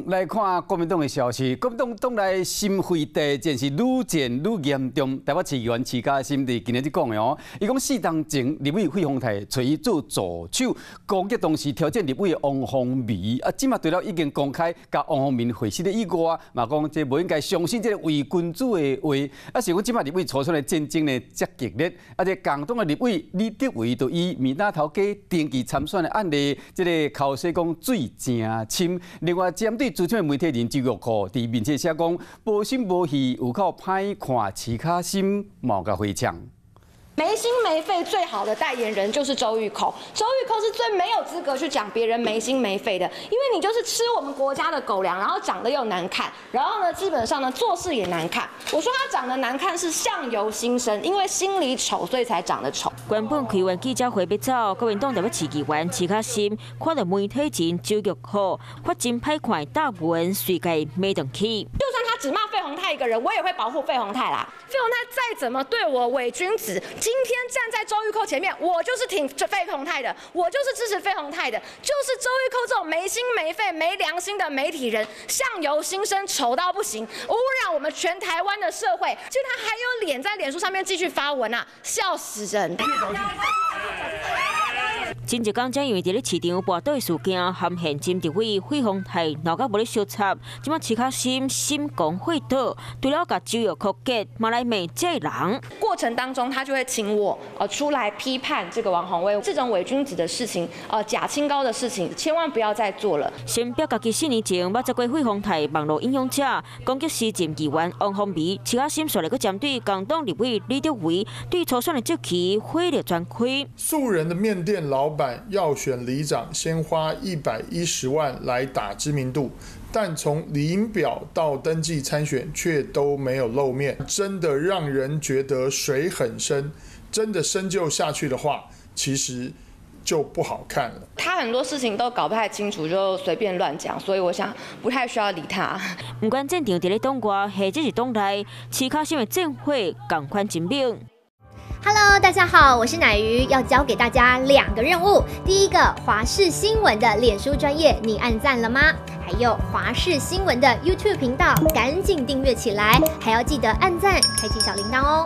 來看國民黨的消息，國民黨黨內心肺大戰是愈戰愈嚴重。台北市議員徐嘉欣佇今日就講的哦，伊講4冬前立委費鴻泰揣伊做助手，攻擊當時挑戰立委的王鴻薇，啊，這馬除了已經公開共王鴻薇會失的以外，嘛講這無應該相信這個偽君子的話，啊，是講這馬立委初選的戰爭呢，遮激烈，啊，這共黨的立委李德維就以麵擔頭家登記參選的案例，這個口說講水誠深。另外，針對資深媒體人周玉蔻佇面冊寫講，無心無肺有夠歹看，徐卡心嘛共回嗆。沒心沒肺最好的代言人就是周玉蔻，周玉蔻是最沒有資格去講別人沒心沒肺的，因為你就是吃我們國家的狗糧，然後長得又難看，然後呢，基本上呢做事也難看。我說他長得難看是相由心生，因為心裡醜，所以才長得醜。原本開完記者會欲走，國民黨台北市議員徐卡心看著媒體人周玉蔻發真歹看的貼文，隨共罵轉去。就算他只罵費鴻泰一個人，我也會保護費鴻泰啦。費鴻泰再怎麼對我偽君子，今天站在周玉蔻前面，我就是挺費鴻泰的，我就是支持費鴻泰的，就是周玉蔻這種沒心沒肺、沒良心的媒體人，相由心生，醜到不行，污染我們全台灣的社會，就他還有臉在臉書上面繼續發文啊，笑死人！前一工才因為佇咧市場跋倒的事件，含現金立委費鴻泰鬧甲無咧相插，這馬徐卡心心狂火倒，除了共周玉蔻結，嘛來罵這人。過程當中，他就會請我出來批判這個王鴻薇這種偽君子的事情，假清高的事情，千萬不要再做了。先表家己4年前捌責過費鴻泰網路影響者，攻擊時任議員王鴻薇，徐卡心煞來閣針對共黨立委李德維對初選的質疑火力全開。素人的麵店老闆要選里長，先花110萬來打知名度，但從領表到登記參選卻都沒有露面，真的讓人覺得水很深。真的深究下去的話，其實就不好看了。他很多事情都搞不太清楚，就隨便亂講，所以我想不太需要理他。毋管戰場佇咧黨外，或者是黨內，徐卡心的戰火仝款真猛。 Hello，大家好，我是乃瑜，要教給大家兩個任務。第一個，華視新聞的臉書專頁，你按讚了嗎？還有華視新聞的 YouTube 頻道，趕緊訂閱起來，還要記得按讚，開啟小鈴鐺哦。